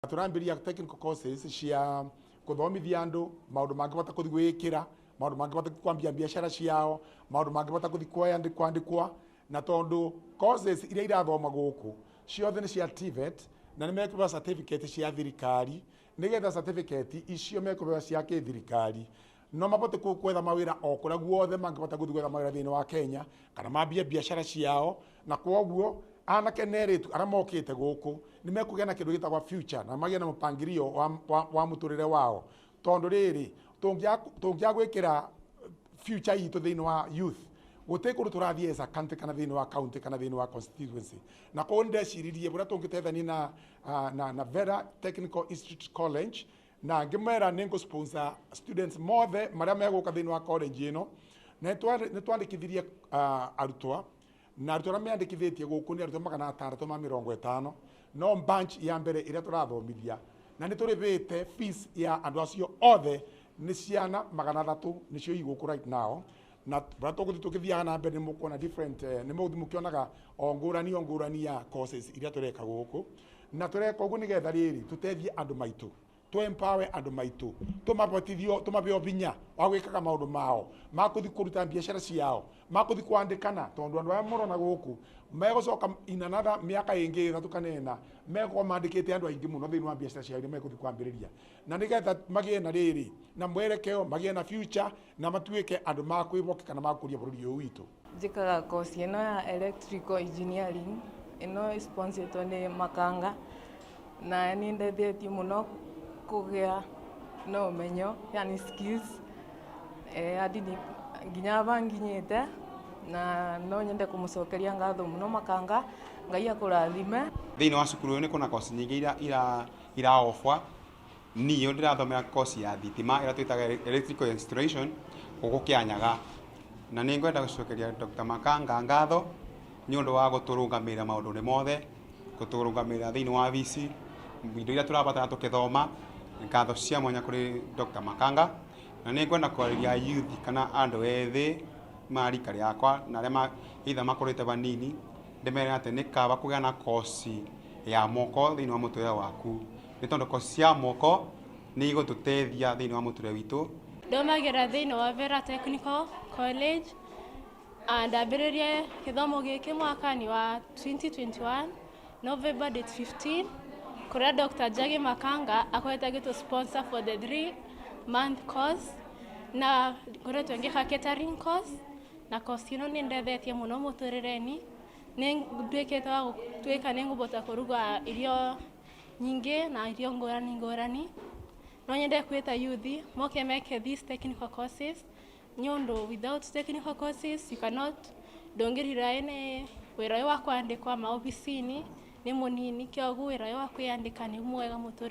Tũrambĩrĩria technical courses cia kũthomithia andũ maũndũ mangĩbota kũthi gwĩkĩra, maũndũ mangĩbota kwambia biacara ciao, maũndũ mangĩbota kũthi kwandĩkwa. Na tondũ courses iria irathoma gũkũ ciothe nĩ cia TVET na nĩ mekũheo certificate cia thirikari, nĩgetha certificate icio mekũheo cia kĩthirikari no mabote gwetha mawĩra o kũrĩa guothe mangĩbota gũthiĩ gwetha mawĩra thĩinĩ wa Kenya kana mambie biacara ciao. Na kwoguo anake na airĩtu arĩa mokĩte gũkũ nĩ mekũgĩa na kĩndũ gĩtagwo future na magĩe na mũpangilio wa mũtũrĩre wao, tondũ rĩrĩ tũngĩaga gwĩkĩra future itũ thĩinĩ wa youth, gũtirĩ kũndũ tũrathiĩ as a country kana thĩinĩ wa county kana thĩinĩ wa constituency. Na koguo nĩ ndeciririe ũrĩa tũngĩteithania na Vera Technical Institute College na ngĩmera nĩ ngũ-sponsor students mothe marĩa megũka thĩinĩ wa college ĩno. Na nĩ twandĩkithirie arutwo, na arutwo arĩa meandĩkithĩtie gũkũ nĩ arutwo 650, no batch ya mbere ĩrĩa tũrathomithia na nĩ tũrĩhĩte fees ya andũ acio othe nĩ ciana 300 nĩcio i gũkũ right now. Na barĩa tũgũthiĩ tũkĩthiaga na mbere nĩ mũkuona different, nĩ mũgũthiĩ mũkĩonaga o ngũrani o ngũrani ya courses iria tũreka gũkũ. Na tũreka ũguo nĩgetha rĩrĩ tũteithie andũ maitũ, tũ empower andũ maitũ, tũmabotithio, tũmabe vinya wa gwĩkaga maũndũ mao ma kũthi kũruta biacara ciao, ma kũthi kwandĩkana, tondũ andũ aya mũrona gũkũ megũcoka in another mĩaka ĩngĩ 3 kana 4 megũkorwo mandĩkĩte andũ aingĩ mũno thĩinĩ wa biacara ciao iria megũthiĩ kwambĩrĩria, na nĩgetha magĩe na rĩrĩ na mwerekeo, magĩe na future na matuĩke andũ ma kwĩhoka kana ma gũkũria bũrũri ũyũ witũ. Njĩkaga course ĩno ya electrical engineering ĩno sponsored nĩ Makanga, na nĩ ndeithĩtie mũno kũgĩa na ũmenyo, yani skills, hadi nginya aba nginyĩte, na no nyende kũmũcokeria ngatho mũno Makanga. Ngai akũrathime. Thĩinĩ wa cukuru ũyũ nĩ kuna kosi nyingĩ ira offer. Niĩ ndĩrathomera kosi ya thitima ĩrĩa twĩtaga electrical installation gũkũ Kĩanyaga, na nĩ ngwenda gũcokeria Dr. Makanga ngatho nĩ ũndũ wa gũtũrũgamĩrĩra maũndũ-inĩ mothe, gũtũrũgamĩrĩra thĩinĩ wa wabici, indo iria tũrabatara tũkĩthoma. Ngatho cia mwanya kũrĩ Dr. Makanga. Na nĩ ngwenda kwarĩria youth kana andũ ethĩ ma rika rĩakwa na arĩa either makũrĩte vanini, ndĩmere atĩ nĩ kaba kũgĩa na kosi ya moko thĩinĩ wa mũtũrĩre waku, nĩ tondũ kosi cia moko nĩ igũtũteithia thĩinĩ wa mũtũrĩre witũ. Ndomagĩra thĩinĩ wa Vera Technical College. Ndambĩrĩrie gĩthomo gĩkĩ mwaka-inĩ wa 2021 November date 15, kũrĩa Dr. Njagi Makanga akoretwo agĩtũ sponsor for the 3 month course, na ngoretwo ngĩka catering course. Na course ĩno nĩ ndethetie mũno mũtũrĩre-inĩ, nĩ nduĩkĩte wa gũtuĩka nĩ ngũbota kũruga irio nyingĩ na irio ngũrani ngũrani. No nyende kwĩta youth moke meke these technical courses, nĩ ũndũ without technical courses you cannot, ndũngĩrira nĩ wĩra ũyũ wa kwandĩkwa maobici-inĩ nĩ mũnini. Kĩoguo wĩra ũyũ wa kwĩyandĩka nĩ mwega mũtũrĩre.